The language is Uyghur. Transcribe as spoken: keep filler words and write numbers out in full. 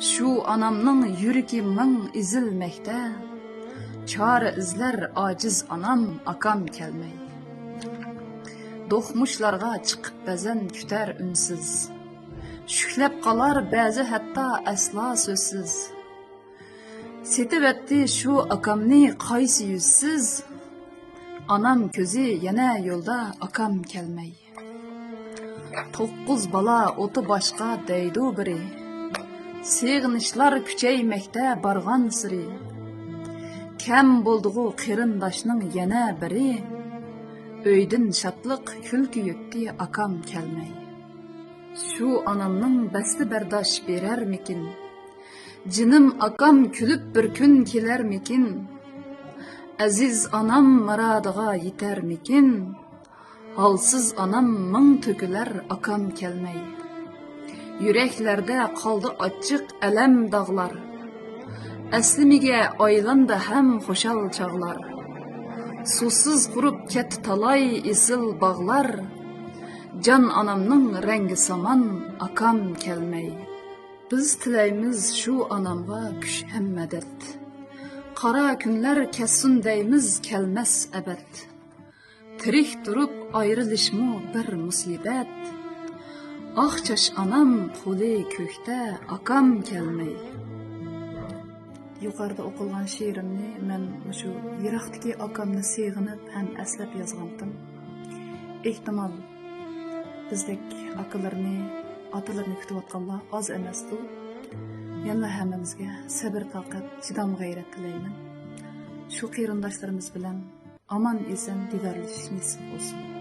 شۇ ئانامنىڭ يۈرىكى مىڭ ئېزىلمەكتە، چارە ئىزلەر ئاجىز ئانام، ئاكام كەلمەي. دوقمۇشلارغا چىقىپ بەزەن كۈتەر ئۈنسىز، شۈكلەپ قالار بەزى ھەتتا ئەسلا سۆزسىز. سېتىۋەتتى شۇ ئاكامنى قايسى يۈزسىز، ئانام كۆزى يەنە يولدا، ئاكام كەلمەي. توققۇز بالا ئوتى باشقا دەيدۇ بىرى، سېغىنىشلار كۈچەيمەكتە بارغانسېرى. كەم بولدىغۇ قېرىنداشنىڭ يەنە بىرى، ئۆيدىن شادلىق كۈلكە يۆتتى، ئاكام كەلمەي. شۇ ئانامنىڭ بەستى بەرداش بېرەرمىكىن؟ جېنىم ئاكام كۈلۈپ بىر كۈن كېلەرمىكىن؟ ئەزىز ئانام مۇرادىغا يېتەرمىكىن؟ ھالسىز ئانام مىڭ تۆكۈلەر، ئاكام كەلمەي. يۈرەكلەردە قالدى ئاچچىق ئەلەم داغلار، ئەسلىمىگە ئايلاندى ھەم خۇشال چاغلار. سۇسىز قۇرۇپ كەتتى تالاي ئېسىل باغلار، جان ئانامنىڭ رەڭگى سامان، ئاكام كەلمەي. بىز تىلەيمىز شۇ ئانامغا كۈچ ھەم مەدەت، قارا كۈنلەر كەتسۇن دەيمىز، كەلمەس ئەبەد. تىرىك تۇرۇپ ئايرىلىشمۇ بىر مۇسىبەت، ئاق چاچ ئانام قولى كۆكتە، ئاكام كەلمەي. يۇقىرىدا ئوقۇلغان شېئىرىمنى مەن مۇشۇ يىراقتىكى ئاكامنى سېغىنىپ ھەم ئەسلەپ يازغانتىم. ئېھتىمال، بىزدەك ئاكىلىرىنى، ئاتىلىرىنى كۈتۈۋاتقانلار ئاز ئەمەستۇ. يەنىلا ھەممىمىزگە سەبىر-تاقەت، چىدام-غەيرەت تىلەيمەن. شۇ قېرىنداشلىرىمىز بىلەن ئامان-ئېسەن دىدارلىشىش نېسىپ بولسۇن.